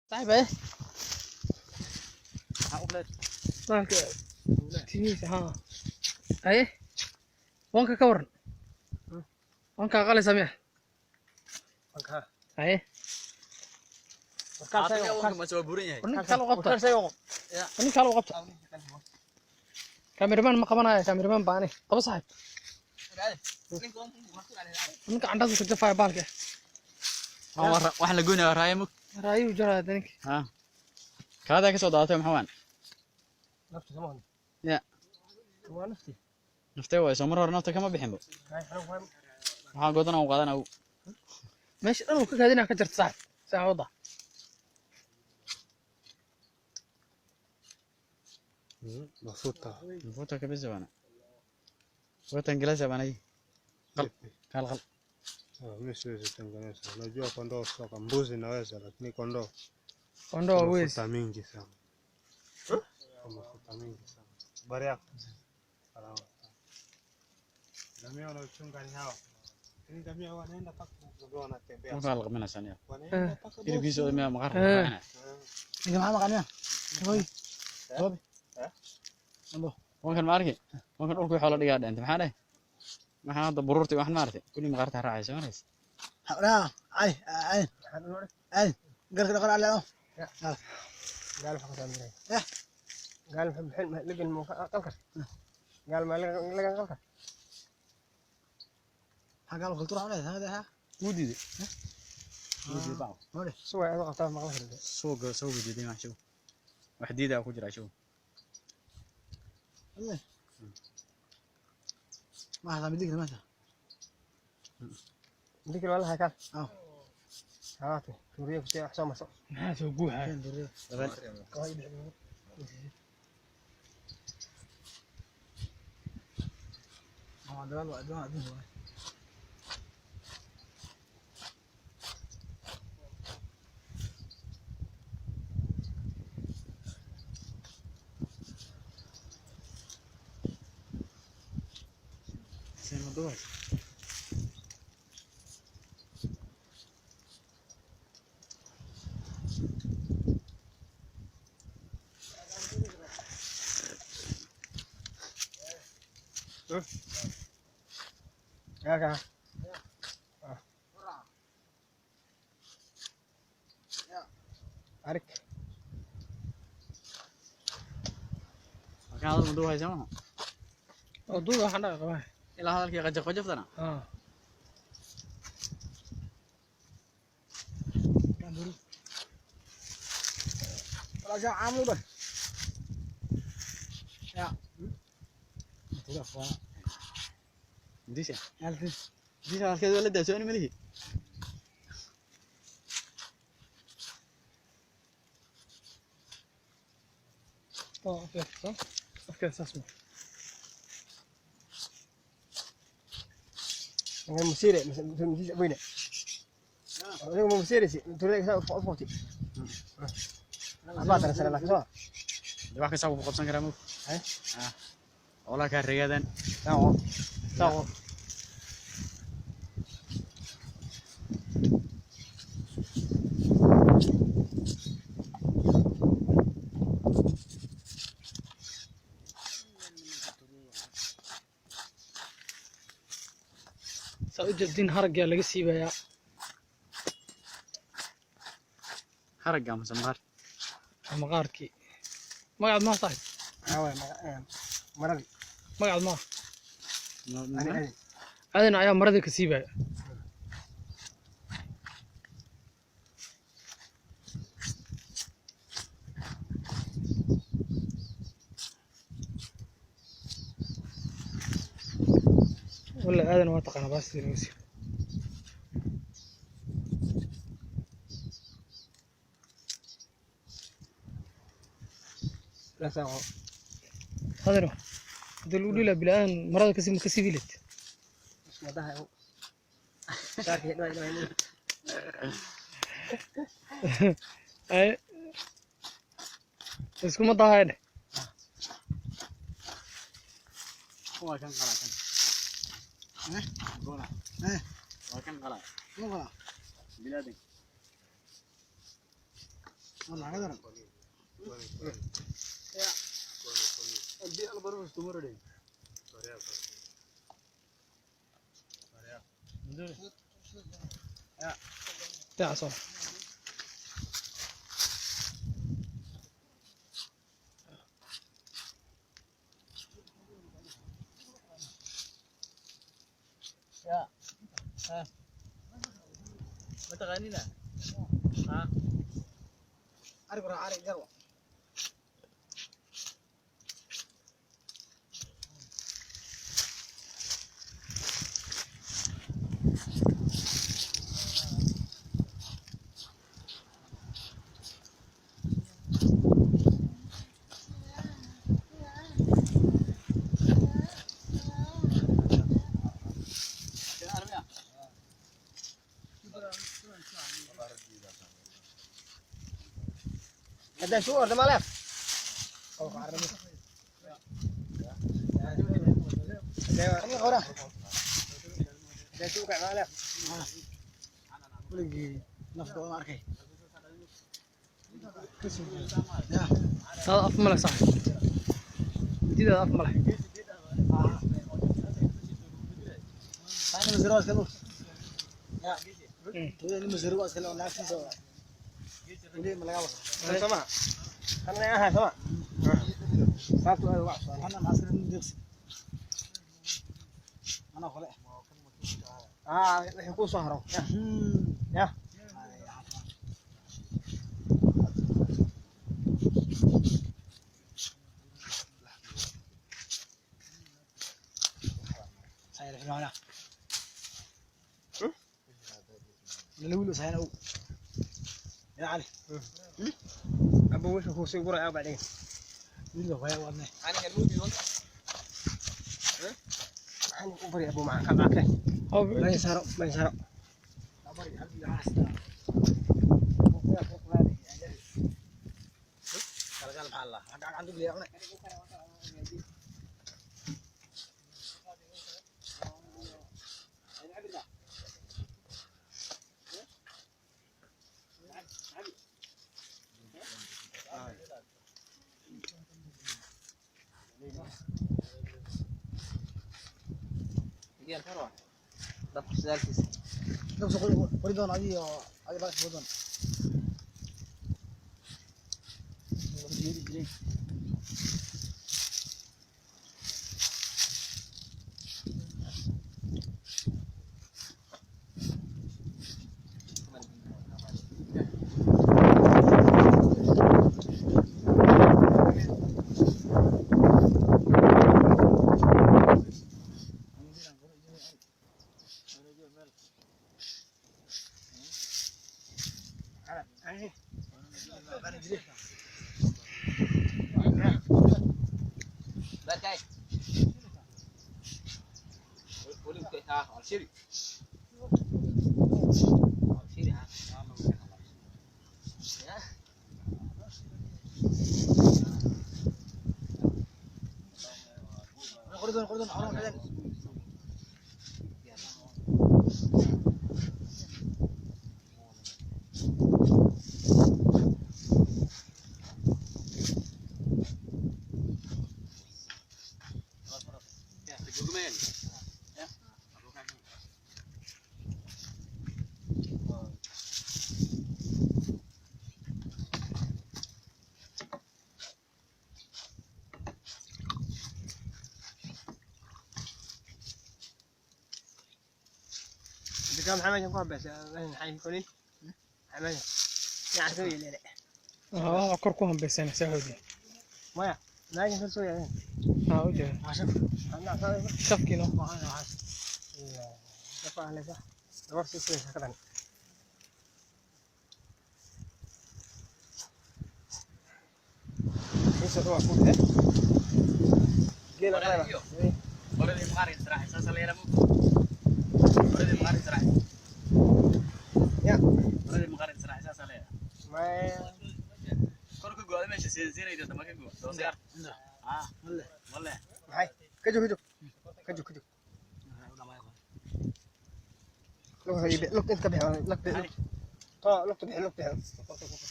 Saaxiib eh. Bahalka timihiisa haa. Haye. Wanka ka waran. Wanka qalaysa miya? Haye. Ninka kale u qabta. Ninka kale u qabta. Cameraman ma qabanayo, cameraman baa ani. Qabo saaxiib. Ninka candhadu ka jafaya bahalka. Waxaan la goynaya raaya mug. Raayuu jaraya ninka. Ha. Kaadaa ka soo daadatay maxaa waan? Ya. Naftee waay soo mar hore nafta kama bixinba. Waxaan godan aan qaadanaa. Meesha dhan uu ka kaadinaa ka jarta saaxiib. Saaxiib wada. Mafuta. Mafuta kabisa bana. Watan gilasa bana hii. Qal. Qal qal. Mimi siwezi tengeneza. Unajua kondoo soka, mbuzi naweza, lakini kondoo Kondoo hawezi. mafuta mingi sana. Mafuta mingi sana. Habari yako? Salama. Ngamia wanaochunga ni hawa. Lakini ngamia wanaenda mpaka ngamia wanatembea. Wuxuu la qabanaysaa niyo. Wanaenda mpaka Hilibkiisa oo miyaa maqaar Eh. raacina. Ninka maxaa maqan miya? Hooy. Hoobi. Eh? Ando. Wankan ma arki. Wankan dhulka waxaa la dhigaa dheenta maxaa dheh? Maxaa hadda buruurta iyo waxan ma aragtay? Kulli maqaarta raacaysa ma aragtay? Raa, ay, ay. Ay, galka dhaqan alle oo. قال محمد عمري. Eh. قال محمد حلم لقى قلقر. قال ما لقى قلقر. Maxaa gaal kultura xunay hada ha? Wuu diiday. Wuu diiday bacw. Hore. سوى أنا قطع ما قلقر. Suuga suuga diiday ma show. Wax diidaa ku jira show. Alle. Ma hada midig ma hada. ذيك والله كان. آه. هاتي توريه في حسام مسا. Maxaa soo guuxaya? Keen duriyo. Waa dalaal waa adduun adduun waay. Seen ma duubay. يا كان. أرك. Markaan hadal ma duubaysa maaha? Oo duuba waxaan dhaqa qabaa. Ilaa hadalkii qajaf qajaftana. Haa. Keen duriyo. Wala jaa caamu bar. Ya. Diisha. Alfi. Diisha halkeed waa la daasoo ma lihi. Oo afkeeda. Afkeeda saas ma. مسيرة مسيرة وين؟ مسيرة توريه أفقتي. 14 سنة لكن صح. Dee wax kasta wuu ku qabsan karaa mug. Eh? Ah. Xoolaha kaa rigaadaan. ساعة ساعة. Saa u jeedin haragga laga siibayaa. Haragga ama maqaar. Maqaarkii. Magacaad ma saaxiib? مرضي. Magacaad ma? أنا أنا. Aadan ayaa maradii ka siibaya. Walla aadan waa taqaanaa baas sidii lagu siibo. لا ساعة. Aadano hadii lagu dhihi lahaa bilaadan marada ka siib ma ka siibi lahayd? ما ده هو. شارك هنا هنا هنا. Ay iskuma dahaye dheh. Waa kan qalaa kan. Eh? Gola. Eh. Waa kan qalaa. Muqala. Bilaadan. Taa soo. Ma taqaanina? Arigu raac ari garwa. Hadda suu orda ma leef. Qora. Hadda suu kac ma leef. Weligii nafta waan arkay. Taa af male sax. Diida af male. Ana masiro iska loo. Ya. Tooyada nin masiro iska loo naagtiisa. Weli ma laga wasa. Sama. Kana aha sama. Saas waa wax. Ana maxaa nin deeqsi. Ana kale. Ah, wixii ku soo haro. Ya. Sayr fiicana. Lala wiil sayna u. Ya Ali. Abu wixii ku soo guray baa dhigay. Wiil waa wadne. Waxaan u bari abu macaan ka baakay. Ma saro, ma saro. Abari habbi hasta. Galgal maxaa la. Gacan dugliya cunay. Dabka qori doon adiga iyo adiga baa doon. Qori doon qori doon xoolaha xidhan. Dadka maxaa meeshan ku habaysaa? Maxay kulin? Maxaa meeshan? Yaa soo yeelay. Ah, kor ku hambaysan saaxiibdi. Maya, meeshan ka soo yeelay. Ah, u jeeda. Ana soo Shafkiina. Dafa haleysa. Gabar sii sii ka dan. Inta waa ku eh. Geela qayba. Qoradii maqaarka israaxay saas la yiraahdo. Qoradii maqaarka israaxay. Ya. Qoradii maqaarka israaxay saas la yiraahdo. Maya. Kor ka go'day meesha siinayda dama ka go'do. Soo saar. Ah, walle. Maxay? Ka joog ka joog. Ka joog ka joog. Lugta inta bixi, lugta bixi. Lugta bixi, lugta bixi.